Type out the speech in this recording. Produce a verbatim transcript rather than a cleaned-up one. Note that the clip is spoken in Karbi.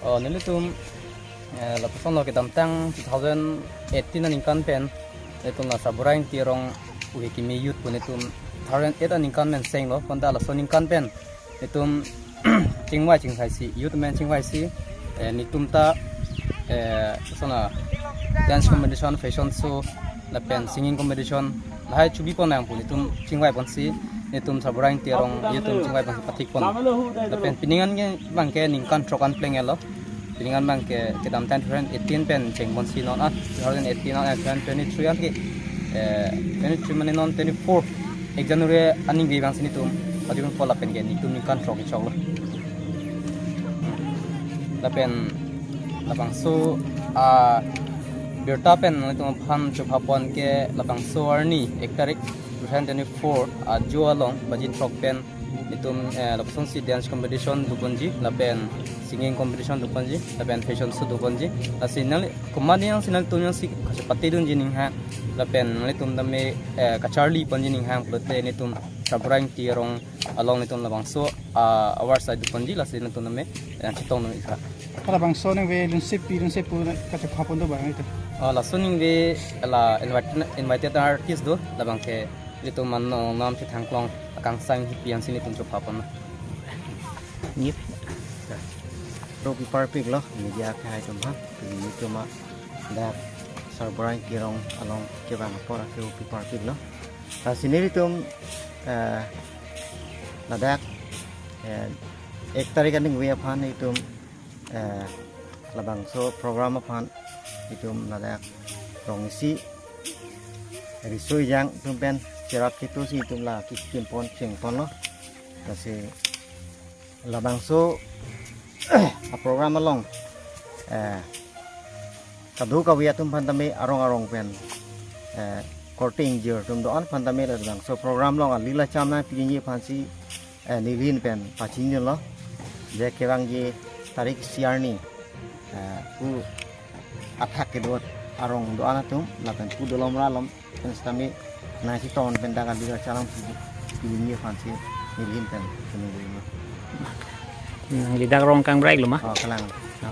Oh, nelitum, eh, lapuson lo kedamtang two thousand eighteen aningkan pen, itum la Sarbura Ingti arong uhe kimi youth pu nelitum two thousand eight aningkan pen senglo, bonta laso aningkan pen itum chingvai chingsaisi, youth men chingvaisi, eh, nelitum ta, eh, sona dance competition, fashion show, lapen singing competition, lahai chubipon nang pu nelitum chingvai ponsi, nelitum Sarbura Ingti arong youth atum chingvai ponsi pathik pon. Lapen pining an ke bangke ningkan throk an plenglo. Pining an bangke kedamtang two thousand eighteen pen cheng ponsi non an two thousand eighteen an, eh, two thousand twenty-three an ke, eh, twenty-three mane non twenty-four, ek January aningve vangsi nelitum, adi pon lapen ke nelitum ningkan throk kechoklo. Lapen labangso, ah, birta pen nelitum aphan chopha pon ke labangso arni ek tarik two thousand twenty-four ajo along baji throk pen nelitum, eh, lapusonsi dance competition doponji, lapen singing competition doponji, lapen fashion show doponji. Lasi nangli komat yang si nangtum yang si kachepate dunji ninghang, lapen nangtum tame, eh, kacharli ponji ninghang pulote nelitum Sarbura Ingti arong along nelitum labangso, ah, award sai doponji, lasi nangtum tame, eh, chetong nang ikha. Halabangso ningve lunsepi lunsepu kachepha pon do bang itu. Oh, laso ningve la invited, invited artist do, labangke nelitum mano nam chethang klong akangsang hipi ansi nelitum chopha pon. Nip. Ro pi parpiklo, media akhai atum ha, nelitum ma dak Sarbura Ingti arong along kevang apor ake ro pi parpiklo. Lasi nelitum, eh, ladak, eh, ek tarik aningve aphan nelitum, eh, labangso program aphan nelitum ladak rong isi riso ejang atum pen cherap ketu si nelitum la kikim pon cheng ponlo. Lasi labangso aprogram along, eh, kadokave atum aphan tame arong arong pen, eh, korte ingjir atum do-an aphan tame labangso program along alila cham nangpi nangji aphansi, eh, nelihin pen pachinilo. Je kevangji tarik isi arni, eh, pu athak kedo arong do-an atum lapen pu dolom ra alom pen sitame nangchetong pen dak alila cham nangpi nangji aphansi nelihin pen chinilo. Nangli dak rong kangbraiklo ma? Oh, kalang. Oh.